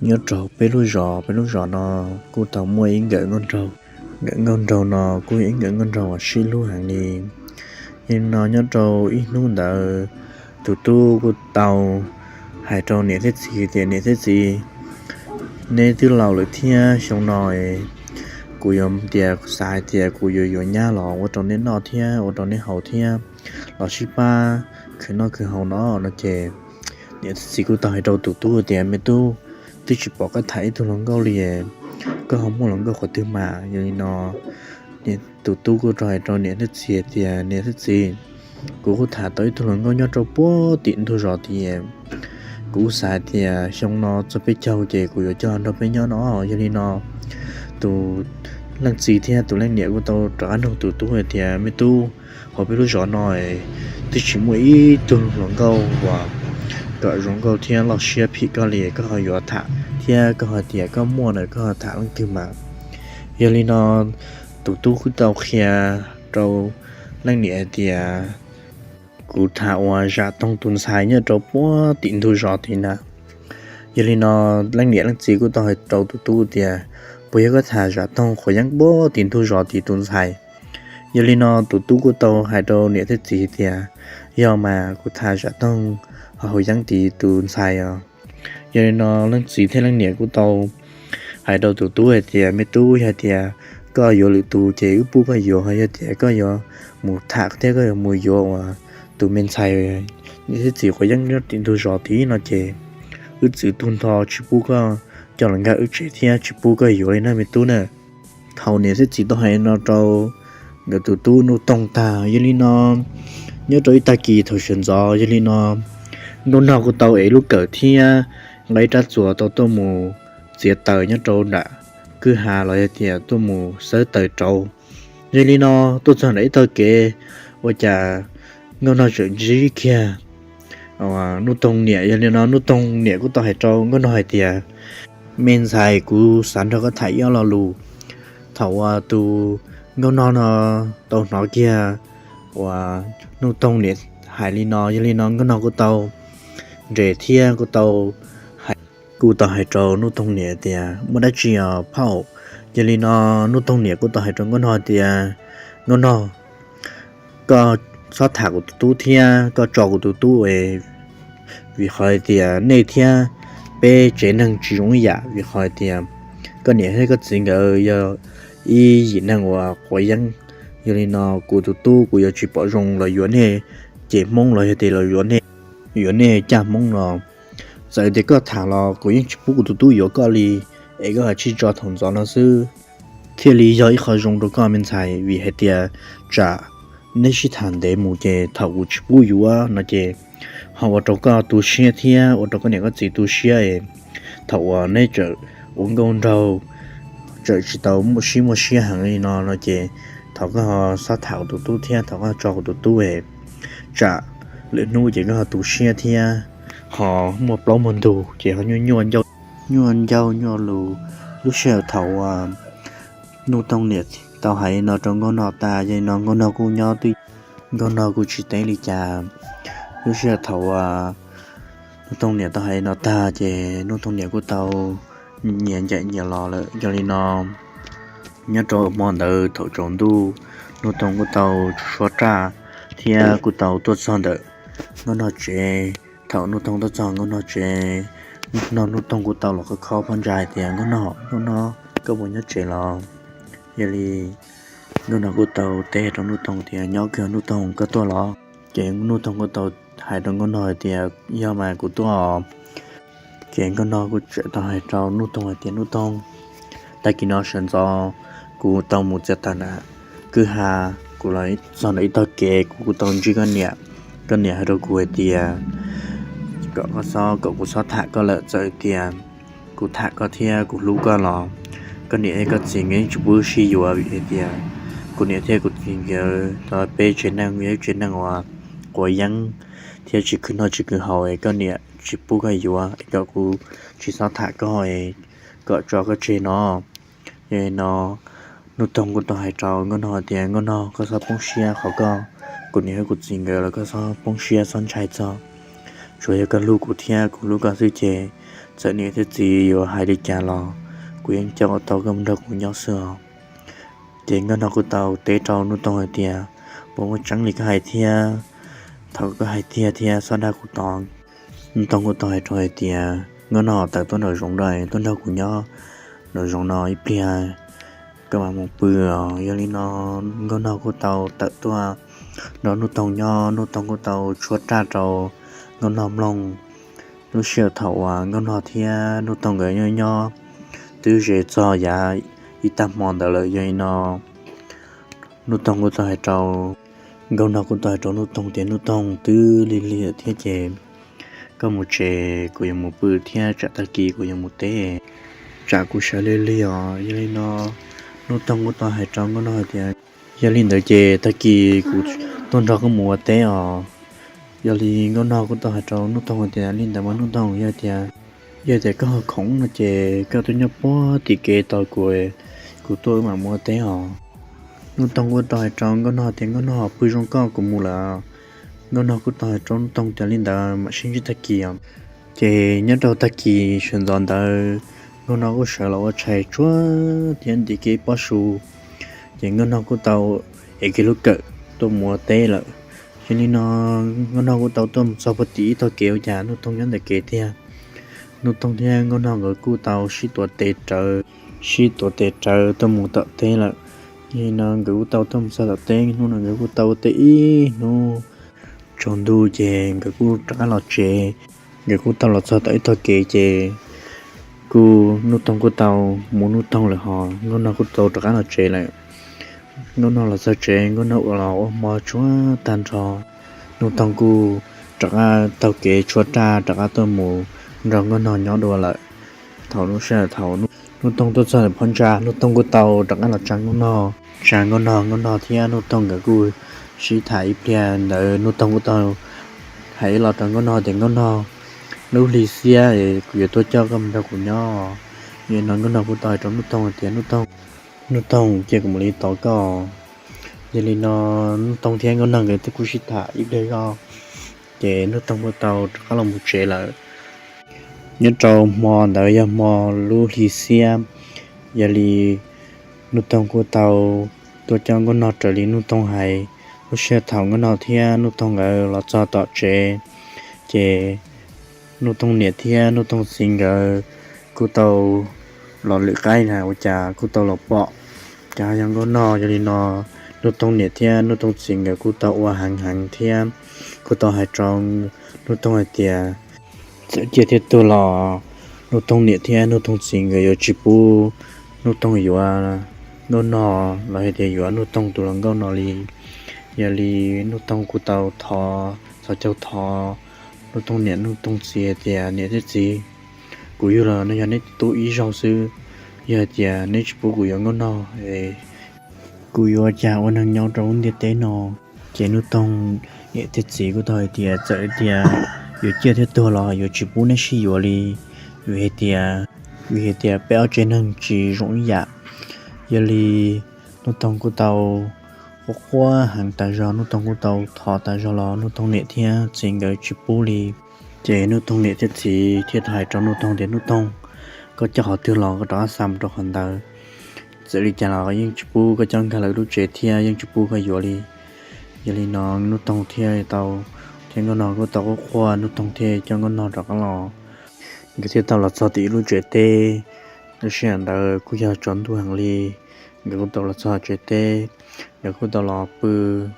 Nyob rau peb lub zos, peb lub zos no kuj tau muaj ib nkawm nkauj nraug. Nkawm nkauj nraug no kuj yog ib nkawm nkauj nraug uas sib hlub heev li. Yog li no nyob rau ib hnub ntawd, tus tub kuj tau hais rau niam thiab txiv tias, niam thiab txiv, neb twb laus lawm thiab, xyoo no kuv yuav tias xav hais tias kuv yuav yuav nyab los ua rau neb noj thiab ua rau neb haus thiab los sib pab khwv noj khwv haus no no ces niam thiab txiv kuj tau hais rau tus tub tias, me tub, twb tsis pom koj tham ib tug hluas nkauj li, koj ho muaj hluas nkauj qhov twg mas? Yog li no tus tub kuj rov hais rau niam thiab txiv tias, niam thiab txiv, kuv kuj tham tau ib tug hluas nkauj nyob rau puag tim ntug zos tid. Kuv kuj xav hais tias xyoo no txog peb caug ces kuv yuav coj nrog peb nyob no. Yog li no tus leej txiv thiab tus leej niam kuj tau rov qab nug tus tub hais tias, me tub, hauv peb lub zos no twb tsis muaj ib tug hluas nkauj uas kom zoo nkauj thiab loj siab phim koj li, koj ho yuav tham thiab koj ho tias koj muaj na, koj ho tham leej twg mas? Yog li no tus tub kuj tau qhia rau leej niam hais tias, kuv tham uas Zam Toog tus ntxhais nyob rau puag tim ntug zos tid na. Yog li no leej niam leej txiv kuj tau hais rau tus tub tias, puas yog koj tham Zam Toog Qhuav Yeeb puag tim ntug zos tid tus ntxhais? Yog li no tus tub kuj tau hais rau niam thiab txiv tias, yog mas, kuv tham Zam Toog Qhuav Yeeb tid tus ntxhais os. Yog li no leej txiv thiab leej niam kuj tau hais rau tus tub hais tias, me tub, yog tias koj yuav lwm tus ces wb pub koj yuav, ho yog tias koj yuav mus tham thiab koj yuav mus yuav uas tus me ntxhais niam thiab txiv Qhuav Yeeb nyob tim ntug zos tid no ces wb txwv tug nto tsis pub koj coj los nkag wb tsev thiab tsis pub koj yuav li na me tub na. Thaum niam thiab txiv tau hais no rau nkawd tus tub Nuj Toog tag, yog li no nyob rau ib tag kis thaum sawv ntxov, yog li no Nkauj Nog kuj tau ev lub kawm thiab nqa ib rab txuas tau tuaj mus txiav taws nyob rau nram kwj ha los yog tias tuaj mus xawb taws rauv. Yog li no tuaj txog nram ib tog kev, ua cas Nkauj Nog tseem ntsib kiag Nuj Toog niam. Yog li no Nuj Toog niam kuj tau hais rau Nkauj Nog hais tias, me ntxhais, kuv xav nrog koj tham ib ob lo lus. Thaum uas tus Nkauj Nog no tau hnov kiag uas Nuj Toog niam hais li no, yog li no Nkauj Nog kuj tau nres thiab kuj tau hais, kuj tau hais rau Nuj Toog niam tias, muaj dab tsi os phauj? Yog li no Nuj Toog niam kuj tau hais rau Nkauj Nog tias, Nkauj Nog, koj txhob tham kuv tus tub thiab koj tso kuv tus tub es, vim qhov hais tias nej thiab peb tsev neeg tsis zoo ib yam, vim qhov hais tias koj niam thiab koj txiv nkawd yog ib yim neeg uas quav yeeb. Yog li no kuv tus tub kuv yuav tsis pom zoo los yuav nej ceg Hmoob los yog tias los yuav nej, yuav nej caj Hmoob no. Txawm tias koj tham los kuv yeej tsis pub kuv tus tub yuav koj li, es koj kav tsij tso thaum ntxov no xwb thiaj li yog ib qho zoo rau koj me ntxhais, vim hais tias tsam neb sib tham ntev mus ces thaum kuv tsis pub yuav no ces ho ua rau koj tu siab thiab ua rau koj niam koj txiv tu siab es thaum uas neb tseem ua nkauj nraug tseem tsis tau muaj sib muaj siab heev li no no ces thov koj ho txhob tham kuv tus tub thiab thov koj tso kuv tus tub es tsam lwm hnub ces koj ho tu siab thiab ho muaj plaub muaj ntug ces ho nyuaj nyuaj ncauj, nyuaj ncauj nyuaj lus. Lub sij hawm thaum uas Nuj Toog niam tau hais li no rau Nkauj Nog tag, yog li no Nkauj Nog kuj nyob twj, Nkauj Nog kuj tsis teb li cas. Lub sij hawm thaum uas Nuj Toog niam tau hais li no tag ces Nuj Toog niam kuj tau nyias ncaim nyias los lawm. Yog li no nyob rau hmo ntawd thaum tsaus ntuj, Nuj Toog kuj tau tsuas suab raj thiab kuj tau tuaj txog ntawm Nkauj Nog tsev. Thaum Nuj Toog tuaj txog Nkauj Nog tsev no Nuj Toog kuj tau los khob khob phab ntsa hais tias, Nkauj Nog, Nkauj Nog, koj puas nyob tsev los? Yog li Nkauj Nog kuj tau teb rau Nuj Toog tias, nyob kawg Nuj Toog, koj tuaj los? Ces Nuj Toog kuj tau hais rau Nkauj Nog hais tias, yog mas, kuv tuaj os. Ces Nkauj Nog kuj tseem tau hais rau Nuj Toog hais tias, Nuj Toog, tag kis no sawv ntxov kuv tau mus txiav taws nram kwj ha, kuv los txog nram ib tog kev kuv kuj tau ntsib koj niam. Koj niam hais rau kuv hais tias kom koj txhob, kom kuv txhob tham koj lawm, txawm tias kuv tham koj thiab kuv hlub koj los koj niam thiab koj txiv nkawd yeej tsis pub wb sib yuav, vim hais tias kuv niam thiab kuv txiv nkawd tau peb tsev neeg yog ib tsev neeg uas quav yeeb thiab tsis khwv noj tsis khwv haus es koj niam tsis pub koj yuav, kom kuv tsis txhob tham koj es kom tso koj tseg no. Yog li no Nuj Toog kuj tau hais rau Nkauj Nog tias, Nkauj Nog, koj txhob poob siab qhov koj, kuv niam thiab kuv txiv nkawd los koj txhob poob siab txhob ntshai txog. Tsuas yog koj hlub kuv thiab kuv hlub koj xwb ces Txawm niam thiab txiv yuav hais li cas los kuv yeej coj tau koj mus nrog kuv nyob xwb os. Ces Nkauj Nog kuj tau teb rau Nuj Toog hais tias, puas muaj tseeb li koj hais thiab? Thov koj hais tiag thiab txhob dag kuv tod. Nuj Toog kuj tau hais rau hais tias, Nkauj Nog, tawm tuaj nraum zoov, tuaj nrog kuv nyob nraum zoov no ib pliag, koj mam mus pw os. Yog li no Nkauj Nog kuj tau tawm tuaj nrog Nuj Toog nyob, Nuj Toog kuj tau tshuab raj rau Nkauj Nog mloog. Lub sij hawm thaum uas Nkauj Nog thiab Nuj Toog nkawd nyob nyob twb ze txog yav ib tag hmo ntawd lawm. Yog li no Nuj Toog kuj tau hais rau, Nkauj Nog kuj tau hais rau Nuj Toog tias, Nuj Toog, twb lig lig lawm thiab ces koj mus tsev, kuv yuav mus pw thiab tsam tag kis kuv yuav mus teb, tsam kuv sawv lig lig os. Yog li no Nuj Toog kuj tau hais rau Nkauj Nog hais tias, yog li ntawd ces tag kis kuv tuaj nrog koj mus ua teb os. Yog li Nkauj Nog kuj tau hais rau Nuj Toog hais tias, li ntawd mas Nuj Toog, yog tias, yog tias koj ho khoom no ces koj tuaj nyob puag tim kev tos kuv, kuv tuaj wb mam mus ua teb os. Nuj Toog kuj tau hais rau Nkauj Nog tias, Nkauj Nog, pw zoo koj, kuv mus lawm. Nkauj Nog kuj tau hais rau Nuj Toog tias, li ntawd mam sib ntsib tag kis os. Ces nyob rau tag kis sawv ntxov ntawd, Nkauj Nog kuj sawv los ua tshais tshuab thiab ntim kiag ib pob su, ces Nkauj Nog kuj tau ev kiag lub kawm tuaj mus ua teb lawm. Yog li no Nkauj Nog kuj tau tuaj mus txog puag tim ib tog kev ua cas Nuj Toog nyob ntawm kev tiag. Nuj Toog thiab Nkauj Nog nkawd kuj tau sib tuav tes rawv, sib tuav tes rawv tuaj mus tom teb lawm. Yog li no nkawd kuj tau tuaj mus txog tom teb, hnub no nkawd kuj tau ua teb ib hnub. Tsaus ntuj ces nkawd kuj rov qab los tsev. Nkawd kuj tau los txog tom ib tog kev ces kuj Nuj Toog kuj tau mus Nuj Toog lawm, ho Nkauj Nog kuj tau rov qab los tsev lawm. Nkauj Nog los txog tsev, Nkauj Nog ua los ua hmo tshuab tag nrho, Nuj Toog kuj rov qab taug kev tshuab raj rov qab tuaj mus nrog Nkauj Nog nyob dua lawm. Thaum lub sij hawm thaum Nuj Toog tuaj txog ntawm phab ntsa, Nuj Toog kuj tau rov qab los tsa Nkauj Nog, tsa Nkauj Nog, Nkauj Nog thiab Nuj Toog nkawd kuj sib tham ib pliag ntawd Nuj Toog kuj tau hais ib los rau Nkauj Nog tias, Nkauj Nog, lub hli xiab kuv yuav tuaj coj koj mus nrog kuv nyob. Yog li no Nkauj Nog kuj tau hais rau Nuj Toog tias, Nuj Toog, Nuj Toog, cia kuv mam li tos koj. Yog li no Nuj Toog thiab Nkauj Nog nkawd kuj sib tham ib pliag zog, ces Nuj Toog kuj tau rov qab los mus tsev lawm. Nyob rau hmo ntawd yog hmo lub hli xiab, yog li Nuj Toog kuj tau tuaj coj Nkauj Nog raws li Nuj Toog hais. Lub sij hawm thaum Nkauj Nog thiab Nuj Toog nkawd los txog tom tsev, ces Nuj Toog niam thiab Nuj Toog txiv nkawd kuj tau los lwm qaib na ua cas kuj tau los pom cas yog Nkauj Nog. Yog li no Nuj Toog niam thiab Nuj Toog txiv nkawd kuj tau ua heev heev thiab kuj tau hais rau Nuj Toog hais tias, txawm ciaj thiab tuag los Nuj Toog niam thiab Nuj Toog txiv nkawd yuav tsis pub Nuj Toog yuav Nkauj Nog los yog tias yuav Nuj Toog tus hluas nkauj no li. Yog li Nuj Toog kuj tau thov, txhos caug thov Nuj Toog niam Nuj Toog txiv hais tias, niam thiab txiv, kuv yug los no yog neb tub ib zaug xwb, yog hais tias neb tsis pub kuv yuav Nkauj Nog, kuv yuav ua cas ua neeg nyob rau lub ntiaj teb no? Ces Nuj Toog niam thiab txiv kuj tau hais tias, txawm tias yuav ciaj thiab tuag los yuav tsis pub neb sib yuav li, vim hais tias, vim hais tias peb ob tsev neeg tsis zoo ib yam. Yog li Nuj Toog kuj tau quaj quaj heev tas zog, Nuj Toog kuj tau thov tas zog los Nuj Toog niam thiab txiv nkawd tsis pub li. Ces Nuj Toog niam thiab txiv thiaj tau hais rau Nuj Toog tias, Nuj Toog, koj coj qhov twg los koj rov qab xa mus rau qhov ntawd. Txawm li cas los yeej tsis pub koj coj nkag lawv lub tsev thiab yeej tsis pub koj yuav li. Yog li no Nuj Toog thiaj tau, thiab Nkauj Nog kuj tau quaj quaj, Nuj Toog thiaj coj Nkauj Nog rov qab los. Nkawd thiaj tau los txog tim ib lub tsev teb. Lub sij hawm ntawd kuj yog tsaus ntuj heev li, nkawd kuj tau los txog tsev teb, nkawd kuj tau los pw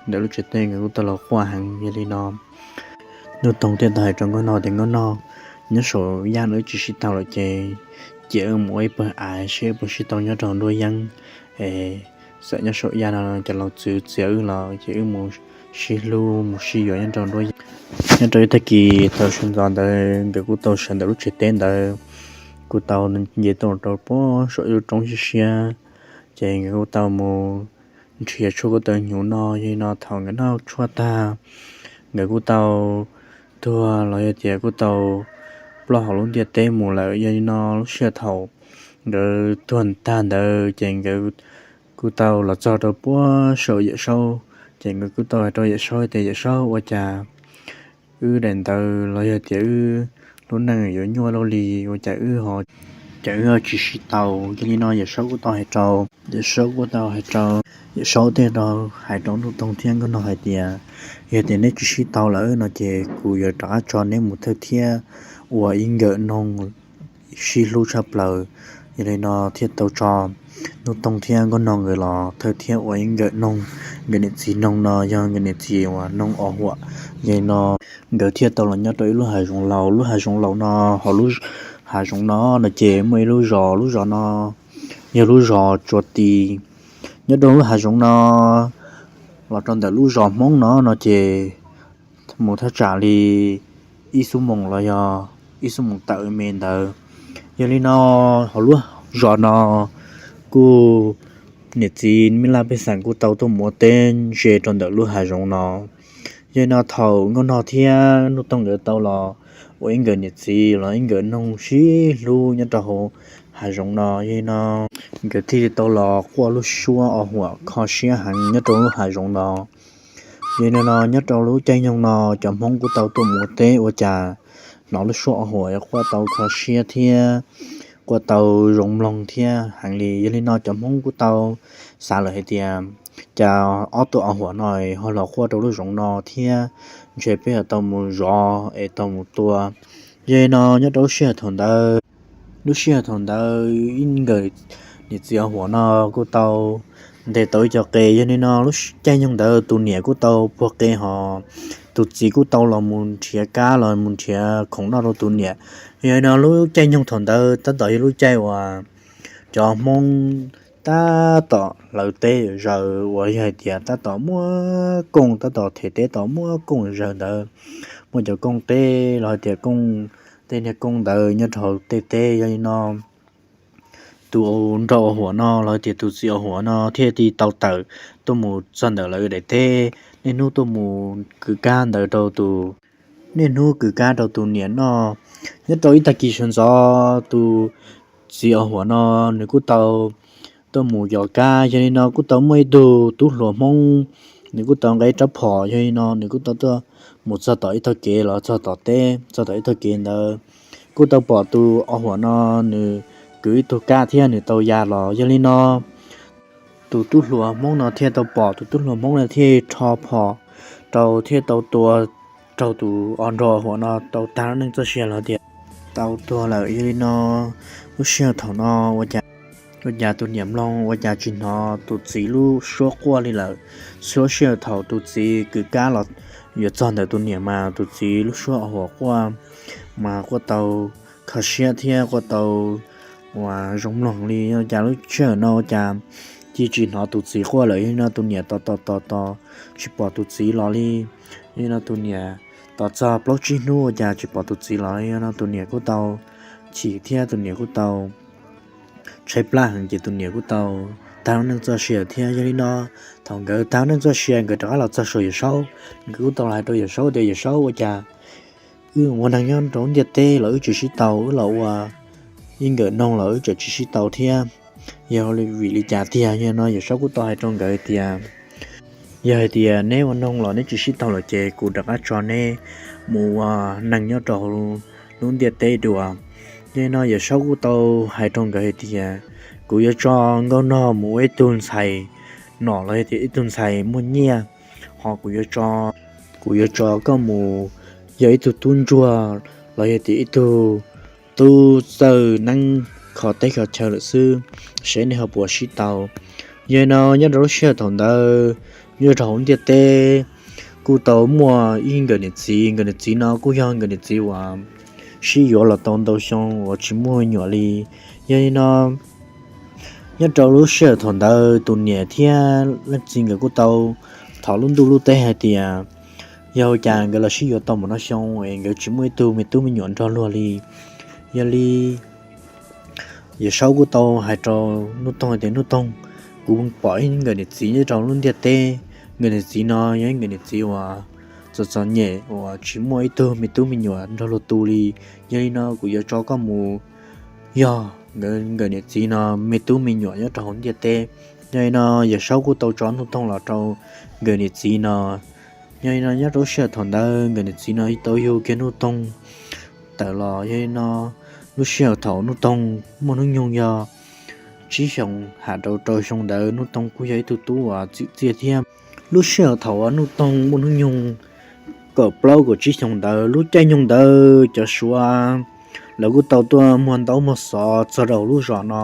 ntawm lub tsev teb, nkawd kuj tau los quaj heev. Yog li no Nuj Toog thiaj tau hais rau Nkauj Nog tias, Nkauj Nog, nyob saum yaj no wb tsis sib tau lawm ces cia wb mus ua ib pawg av seb wb puas sib tau nyob rau nruab yeeb. Es txawm nyob saum yaj no cov laus txwv txiav wb los ces wb mus sib hlub mus sib yuav nyob rau nruab yeeb. Nyob rau ib tag kis thaum sawv ntxov ntawd nkawd kuj tau sawv ntawm lub tsev teb ntawd, kuj tau nce tuaj rau puag saum ib lub roob siab siab, ces nkawd kuj tau mus nrhiav tshuaj kuj tau hnyuv noj. Yog li no thaum nkawd noj tshuaj tag, nkawd kuj tau tuag los yog tias kuj tau ploj hauv lub ntiaj teb mus lawm. Yog li no lub sij hawm thaum nkawd tuag tag ntawd ces nkawd kuj tau los txog rau puag saum Yawm Saub, ces nkawd kuj tau hais rau Yawm Saub tias, Yawm Saub, ua cas wb daim ntawv los yog tias wb lub neej yuav nyuaj luaj li, ua cas wb ho, cas wb ho tsis sib tau. Yog li no Yawm Saub kuj tau hais rau, Yawm Saub kuj tau hais rau, Yawm Saub thiaj tau hais rau Nuj Toog thiab Nkauj Nog hais tias, yog tias neb tsis sib tau lawm no ces kuv yuav rov qab tso neb mus thawj thiab ua ib nkawm noog sib hlub tshaj plaws. Yog li no thiaj tau tso Nuj Toog thiab Nkauj Nog nkawd los thawj thiab ua ib nkawm noog. Nkawd niam txiv noog no yog nkawd niam txiv uas noog os huam. Yog li no nkawd thiaj tau los nyob rau ib lub hav zoov laus. Lub hav zoov laus no, hauv lub hav zoov no no ces muaj ib lub zos, lub zos no yog lub zos Tsuas Tis. Nyob rau lub hav zoov no los rau ntawm lub zos Hmoob no no ces mus thaj tsam li ib xuab moos los yog ib xuab moos tawm me ntawd. Yog li no hauv lub zos no kuj niam txiv me laj pej xeem kuj tau tuaj mus ua teb ze rau ntawm lub hav zoov no. Yog li no thaum Nkauj Nog thiab Nuj Toog nkawd tau los ua ib nkawm niam txiv los ib nkawm noog sib hlub nyob rau hauv hav zoov no, yog li no nkawd thiaj li tau los quaj lub suab os huam kho siab heev nyob rau lub hav zoov no. Yog li no nyob rau lub caij nyoog no cov Hmoob kuj tau tuaj mus ua teb ua cas hnov lub suab os huam yuav quaj tau kho siab thiab quaj tau zoo mloog thiab heev li. Yog li no cov Hmoob kuj tau xav lawm hais tias, cas ob tug os huam no ho los quaj rau lub zoov no thiab, ntshe peb yuav tau mus zov es tau mus tua. Yog li no nyob rau lub sij hawm thaum ntawd, lub sij hawm thaum ntawd ib nkawm niam txiv os huam no kuj tau ntes tau ib co qe. Yog li no lub caij nyoog ntawd tus niam kuj tau puag qe hos tus txiv kuj tau los mus nrhiav kab los mus nrhiav khoom noj rau tus niam. Yog li no lub caij nyoog thaum ntawd tab tom yog lub caij uas cov Hmoob tab tom hlawv teb zaws uas yog hais tias tab tom muaj kooj, tab tom them teb tom muaj kooj zaws ntawd. Muaj cov kooj teb los hais tias kooj, tej niag kooj ntawd nyob rau hauv tej teb. Yog li no tus nraug os huam no los hais tias tus txiv os huam no thiaj li tau tawm tuaj mus txog ntawm lawv daim teb. Niaj hnub tuaj mus kwv kab ntawd rau tus, niaj hnub kwv kab rau tus niam noj. Nyob rau ib tag kis sawv ntxov tus txiv os huam no nws kuj tau tuaj mus yos kab. Yog li no kuj tau muaj ib tug tub hluas Hmoob, nws kuj tau nqa rab phom. Yog li no nws kuj tau tuaj mus txog tom ib tog kev los txog tom teb, txog tom ib tog kev ntawd kuj tau pom tus os huam no nws kwv ib tug kab thiab nws tau ya los. Yog li no tus tub hluas Hmoob no thiaj tau pom, tus tub hluas Hmoob no thiaj rho phom rau thiaj tau tua rau tus os nraug os huam no tau tag lub neej txoj sia los tias tau tuag lawm. Yog li no lub sij hawm thaum no ua cas, ua cas tus niam mloog ua cas tsis hnov tus txiv lub suab quaj li lawm. Lub sij hawm thaum tus txiv kwv kab los yuav txog ntawm tus niam mas tus txiv lub suab os huam quaj mas quaj tau kho siab thiab quaj tau uas zoo mloog li. Ua cas lub sij hawm no ua cas cia tsis hnov tus txiv quaj lawm. Yog li no tus niam tos tos tos tos tsis pom tus txiv los li. Yog li no tus niam tos txog plaub tsib hnub ua cas tsis pom tus txiv los li. Yog li no tus niam kuj tau chim thiab tus niam kuj tau tshaib plab heev ces tus niam kuj tau tag lub neej txoj sia thiab. Yog li no thaum nkawd tag lub neej txoj sia nkawd rov qab los txog saum Yawm Saub, nkawd kuj tau los hais rau Yawm Saub tias, Yawm Saub, ua cas wb ua neeg nyob rau ntiaj teb los wb tsis sib tau, wb los ua ib nkawm noog los wb tseem tsis sib tau thiab, yog vim li cas tiag? Yog li no Yawm Saub kuj tau hais rau nkawd tias, yog hais tias neb ua noog los neb tsis sib tau lawm ces kuv rov qab tso neb mus ua neeg nyob rau lub ntiaj teb dua. Yog li no Yawm Saub kuj tau hais rau nkawd hais tias, kuv yuav tso Nkauj Nog mus ua ib tug ntxhais nom los yog tias ib tug ntxhais muaj nyiaj, ho kuv yuav tso, kuv yuav tso koj mus yog ib tug tub ntsuag los yog tias ib tug tub txawj neeb kho teb kho chaw lawm xwb, seb nej ho puas sib tau. Yog li no nyob rau lub sij hawm thaum ntawd nyob rau hauv ntiaj teb kuj tau muaj ib nkawm niam txiv. Nkawm niam txiv no kuj yog nkawm niam txiv uas sib yuav los tau ntau xyoo uas tsis muaj me nyuam li. Yog li no nyob rau lub sij hawm thaum ntawd tus niam thiab leej txiv nkawd kuj tau thov lub ntuj lub teb hais tias, yog ua cas nkawd los sib yuav tau npaum no xyoo es nkawd tsis muaj ib tug me tub me nyuam nrog luag li. Yog li Yawm Saub kuj tau hais rau Nuj Toog hais tias, Nuj Toog, kuv pom ib nkawm niam txiv nyob rau lub ntiaj teb. Nkawm niam txiv no yog ib nkawm niam txiv uas txom txom nyem uas tsis muaj ib tug me tub me nyuam nrog luag tu li. Yog li no kuv yuav tso koj mus yog nkawd, nkawm niam txiv no me tub me nyuam nyob rau hauv ntiaj teb. Yog li no Yawm Saub kuj tau tso Nuj Toog los rau nkawm niam txiv no. Yog li no nyob rau lub sij hawm thaum ntawd nkawm niam txiv no tau yug kiag Nuj Toog tawm los. Yog li no, lub sij hawm thaum Nuj Toog muaj hnub nyoog yog tsib xyoos ham rau rau xyoo ntawd, Nuj Toog kuj yog ib tug tub uas txim txiaj thiab. Lub sij hawm thaum uas Nuj Toog muaj hnub nyoog kaum plaub kaum tsib xyoos ntawd, lub caij nyoog ntawd cov Suav lawv kuj tau tuaj muag ntaub muag xov txog rau lub zos no.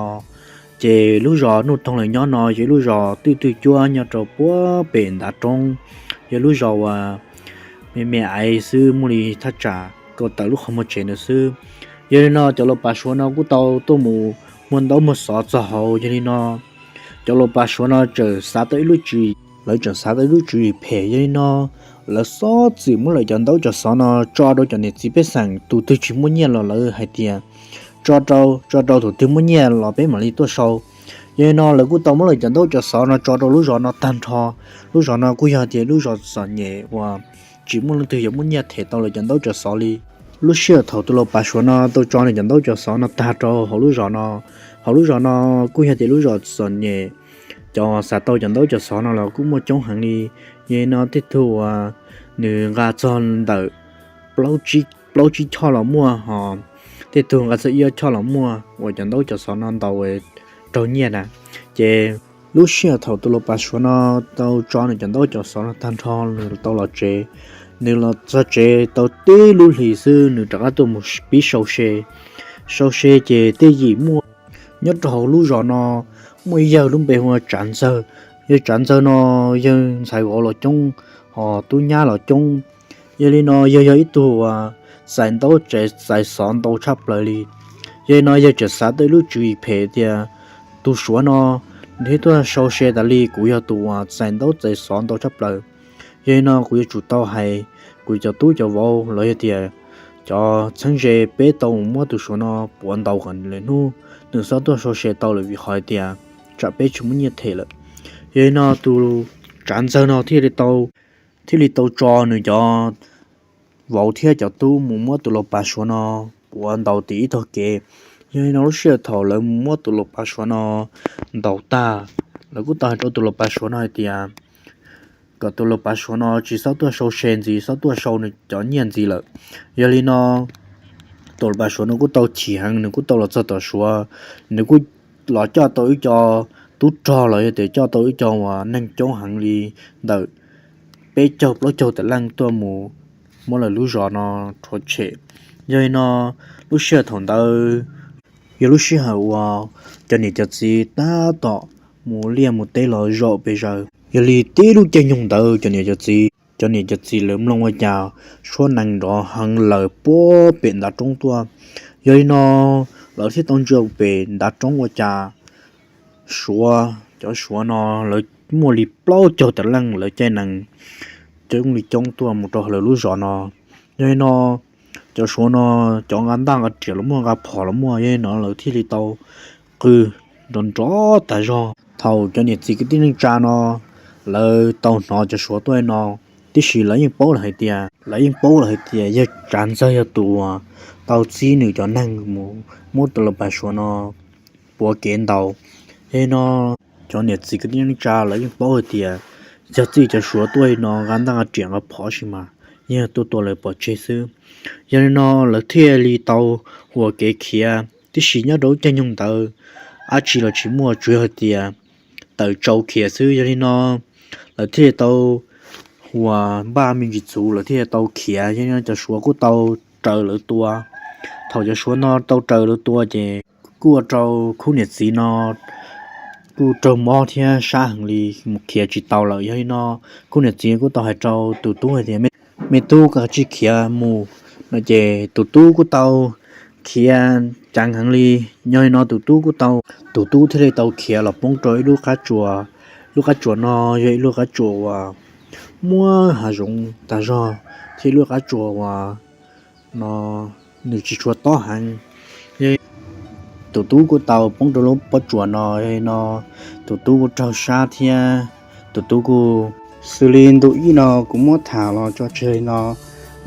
Ces lub zos Nuj Toog lawv nyob no yog ib lub zos twj twj cuab nyob rau puag pem ntav roob, yog lub zos uas me me aiv xwb, muaj li thaj tsam kaum tawm lub qhov muag tsev ntawd xwb. Yog li no cov laus pav Suav no kuj tau tuaj mus muag ntaub muag xov txog hauv. Yog li no cov laus pav Suav no txawm xav tau ib lub tswv, lawv txawm xav tau ib lub tswv yim phem. Yog li no lawv xob txwm muab lawv cov ntaub cov xov no tso rau cov niam txiv pej xeem, tus twg tsis muaj nyiaj los lawv hais tias tso rau, tso rau tus twg muaj nyiaj los peb mam li tuaj sau. Yog li no lawv kuj tau muab lawv cov ntaub cov xov no tso rau lub zos no tag nrho. Lub zos no kuj yog tias lub zos txom nyem uas tsis muaj leej twg yuav muaj nyiaj them tau lawv cov ntaub cov xov li. Lub sij hawm thaum tus laus pav Suav no tau tso nws cov ntaub cov xov no tag rau hauv lub zos no, hauv lub zos no kuj yog tias lub zos txom nyem, cov xav tau cov ntaub cov xov no los kuj muaj coob heev li. Yog li no tej tug uas nws nqa txog ntawm plaub tsib choj los muaj, ho tej tug nqa txog ib ob choj los muaj uas cov ntaub cov xov no ntaus raug nyiaj na. Ces lub sij hawm thaum tus laus pav Suav no tau tso nws cov ntaub cov xov no tag nrho, nws tau los tsev. Nws los txog tsev tau tib lub hlis xwb nws rov qab tuaj mus pib sau se. Sau se ces tej yim muaj, nyob rau hauv lub zos no muaj ib yawg lub npe hu ua Tsav Ntxawg. Yawg Tsav Ntxawg no yawg ntxhais vauv los coob, ho tub nyab los coob. Yog li no yawg yog ib tug uas txais ntaub txais xov ntau tshaj plaws li. Yog li no yawg txawm xav tau ib lub tswv yim phem tias tus Suav no nws thiaj tuaj sau se tas li, kuv yog tus uas txais ntaub txais xov ntau tshaj plaws. Yog li no kuv yuav tsum tau hais kuv cov tub cov vauv los yog tias cov txheeb ze peb tau mus muab tus Suav no puav ntaus kom lwm hnub nws txhob tuaj sau se tau lawm, vim qhov hais tias tsam peb tsis muaj nyiaj them lawm. Yog li no tus Tsav Ntxawg no thiaj li tau, thiaj li tau tso nws cov vauv thiab cov tub mus muab tus laus pav Suav no puav ntaus tim ib tog kev. Yog li no lub sij hawm thaum lawv mus muab tus laus pav Suav no ntaus tag, lawv kuj tau hais rau tus laus pav Suav no hais tias kom tus laus pav Suav no tsis txhob tuaj sau se ntxiv, txhob tuaj sau nws cov nyiaj ntxiv lawm. Yog li no tus laus pav Suav no kuj tau chim heev, nws kuj tau los txog tom Suav, nws kuj los coj tau ib co tub rog los yog tias coj tau ib co uas neeg coob heev li ntawm peb caug plaub caug tawm leej tuaj mus muab lawv lub zos no rhuav tshem. Yog li no lub sij hawm thaum ntawd yog lub sij hawm uas cov niam cov txiv tab tom mus liaj mus teb los zaum pes zaws. Yog li tib lub caij nyoog ntawd cov niam cov txiv, cov niam cov txiv lawv mloog ua cas suab nees nrov heev lawm puag pem ntav roob tuaj. Yog li no lawv thiaj tau ntsia pem ntav roob ua cas Suav, cov Suav no lawv muaj li plaub caug tawm leej lawv caij nees coob li coob tuaj mus rau lawv lub zos no. Yog li no cov Suav no cov nqa ntaj nqa riam los muaj, nqa phom los muaj, yog li no lawv thiaj li tau qw nrov nrov tas zog. Thaum cov niam txiv kwv tij neej tsa no lawv tau hnov cov Suav tuaj li no, tiam sis lawv yeej paub lawm hais tias, lawv yeej paub lawm hais tias yawg Tsav Ntxawg yog tus uas tau txib nws cov neeg mus muab tus laus pav Suav no puav kev ntaus. Yog li no cov niam txiv kwv tij neej tsa lawv yeej paub hais tias yog txij cov Suav tuaj li no nqa ntaj nqa riam nqa phom si mas yeej tuaj tua lawv pov tseg xwb. Yog li no lawv thiaj li tau ua kev khiav, tiam sis nyob rau lub caij nyoog ntawd dab tsi los tsis muaj, tsuas yog hais tias tawm tsau khiav xwb. Yog li no lawv thiaj li tau ua npaj me ntsis txhuv, lawv thiaj li tau khiav. Yog li no cov Suav kuj tau raws lawv tua. Thaum cov Suav no tau raws lawv tua ces kuj ua rau khub niam txiv no kuj raug mob thiab sab heev li, mus khiav tsis tau lawm. Yog li no khub niam txiv kuj tau hais rau tus tub hais tias, me tub, koj kav tsij khiav mus no ces tus tub kuj tau khiav ceev heev li. Yog li no tus tub kuj tau, tus tub thiaj li tau khiav los poob rau ib lub qab tsuas. Lub qab tsuas no yog ib lub qab tsuas uas muaj hav zoov tag zog, thiab ib lub qab tsuas uas no nws tsis tshua tob heev. Tus tub kuj tau poob rau lub pob tsuas no, yog li no tus tub kuj raug sab thiab tus tub kuj, xws li ntu ib no kuv muab tham los tso tseg li no,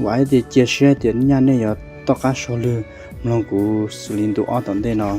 vam thiab cia siab tias nyaj nej yuav tom qab sau lwg mloog kuv xws li ntu ob tom ntej no.